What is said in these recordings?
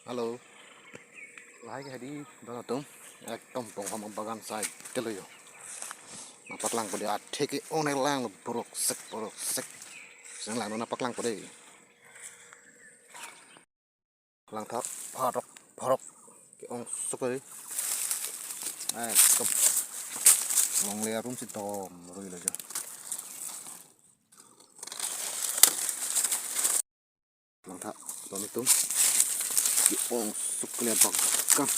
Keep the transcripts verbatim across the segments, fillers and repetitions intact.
Hello. Lahai ke hedi don atum. Ekdom bonghom abagan side te lo jo. Nangpaklang pade, athe ke-ong nanglang lo, borok sek, borok sek. Seng lang nangpaklang pade. Langtha phorok phorok ke-ong sukari. Ekdom longle arum si dom rui lo jo. Langtha don atum, ke-ong sukle bangkang.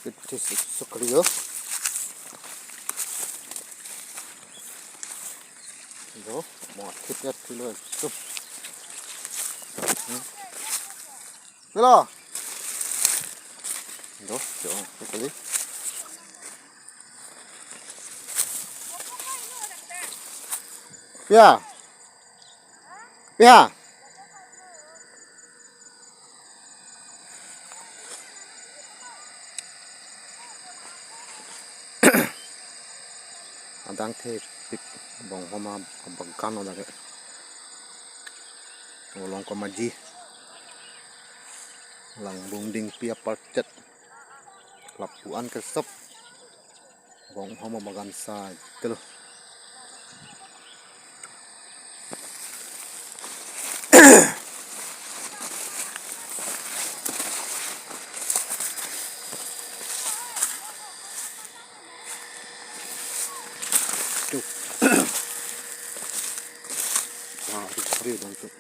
Pithe sukle jo. Jo, mo thip ya thilo ekdom. Hmm. Pilo. Jo, jo, kali. Ya. Ya. Adang thepik bonghom abagan lo dak ke. Olong komaji. Langbung Dingpi aparchet. Lapu-an ke sop bonghom abagan side te lo. Tuh. Wah, itu keren dong tuh.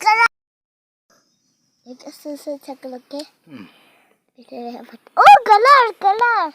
Color. Ito susu chaklo ke. Hmm. Oh, color, color.